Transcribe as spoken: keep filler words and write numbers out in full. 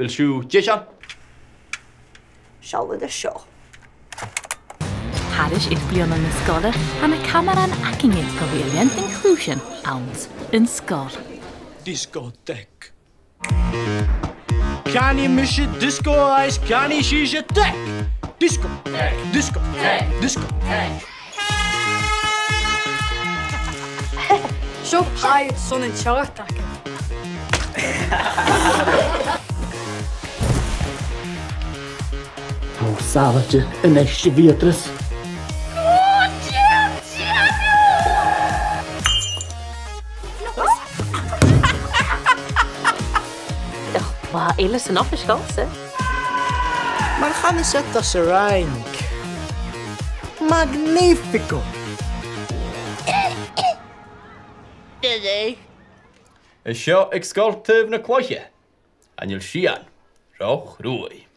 A bheil sibh deiseil? Seallaibh seo. Thairis air bliadhna na sgoile, tha na camarathan againne gu bhith a' leantainn chùisean anns an sgoil. Discotheque. Canaidh mise disco is canaidh sibhse tech. Disco, tech, disco, tech, disco, tech. Seo agad son an teachd agad. Tha sàbhailte a-nis, a Bheatrice. Ach, bha eile san oifis dhòmhsa. Mar a chanas iad sa Fhraing. Magnifico! Is seo aig Sgoil Taobh na Cloiche. Chan eil sìon ro chruaidh.